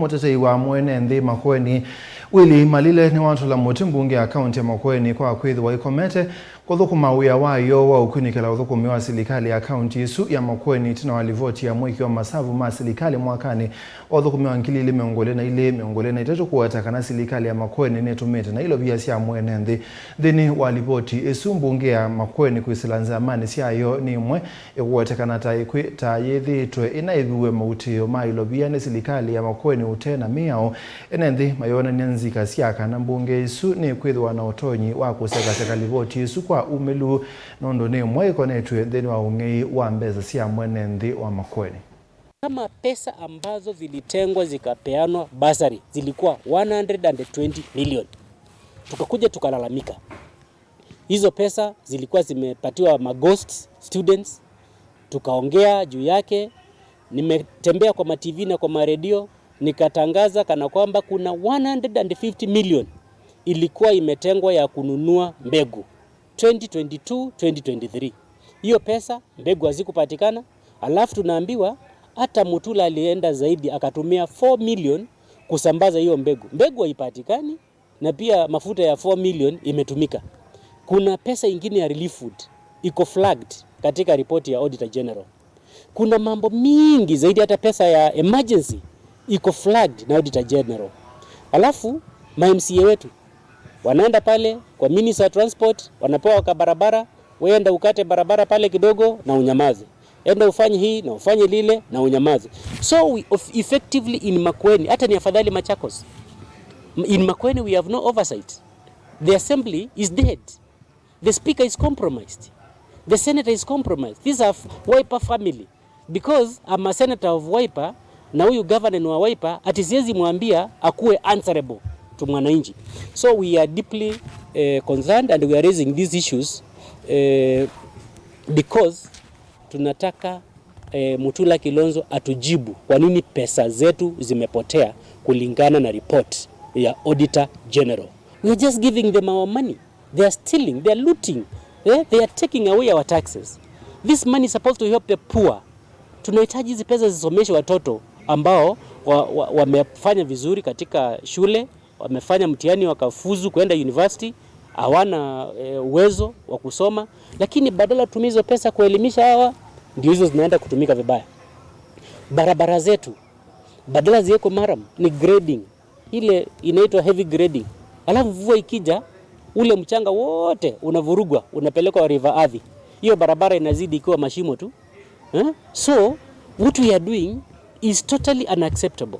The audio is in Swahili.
Mutetei wa mwene nthi Makueni Willy Malile ni watula muti mbunge ya kaunti ya Makueni kwa kwithiwa ikomete kuthukuma wia wayo wa ukunikila uthukumi wa silikali ya kaunti isu ya Makueni itina wa livoti ya mwiki wa masavu ma silikali mwakani wa uthukumi wa 2023 kuweta kana silikali ya Makueni nitumite na ilo sya mwene nthi. Nthini wa livoti isu, mbunge ya Makueni kwisila nzamani syayo ni imwe ikuwetekana ta yithitwe inaithiwe mautio ma ilovia ni silikali ya Makueni ute na miao. Ene nthi mayonania nzika sya kana mbunge isu ni kwithiwa na utonyi wa kusekaseka livoti isu kwa umilu nundu ni imwe ikonetwe nthini wa ung'ei wa mbesa sya mwene nthi wa Makueni. Kama pesa ambazo zilitengwa zikapeanwa bursary zilikuwa 120 million, tukakuja tukalalamika hizo pesa zilikuwa zimepatiwa maghost students, tukaongea juu yake. Nimetembea kwa maTV na kwa maredio nikatangaza kana kwamba kuna 150 million ilikuwa imetengwa ya kununua mbegu 2022 2023. Hiyo pesa mbegu hazikupatikana, alafu tunaambiwa hata Mutula alienda zaidi akatumia 4 million kusambaza hiyo mbegu. Mbegu haipatikani na pia mafuta ya 4 million imetumika. Kuna pesa ingine ya relief food iko flagged katika ripoti ya Auditor General. Kuna mambo mingi zaidi, hata pesa ya emergency iko flagged na Auditor General. Alafu ma MCA wetu wanaenda pale kwa Minister Transport, wanapewa kwa barabara, weenda ukate barabara pale kidogo na unyamaze, enda ufanye hii na ufanye lile na unyamaze. So we effectively in Makueni, hata ni afadhali Machakos. In Makueni we have no oversight. The assembly is dead. The speaker is compromised. The senator is compromised. These are Wiper family. Because I'm a senator of Wiper na huyu governor ni wa Wiper, ati siwezi mwambia akuwe answerable to mwananchi. So we are deeply concerned and we are raising these issues because tunataka Mutula Kilonzo atujibu kwa nini pesa zetu zimepotea kulingana na report ya Auditor General. We are just giving them our money. They are stealing, they are looting, they are taking away our taxes. This money is supposed to help the poor. Tunahitaji hizi pesa zisomeshe watoto ambao wamefanya vizuri katika shule, wamefanya mtihani wakafuzu kwenda university, hawana uwezo wa kusoma, lakini badala tutumie hizo pesa kuelimisha hawa, ndio hizo zinaenda kutumika vibaya. Barabara zetu badala ziwekwe murram, ni grading, ile inaitwa heavy grading, alafu mvua ikija ule mchanga wote unavurugwa unapelekwa River Athi, hiyo barabara inazidi ikiwa mashimo tu eh? So what we are doing is totally unacceptable.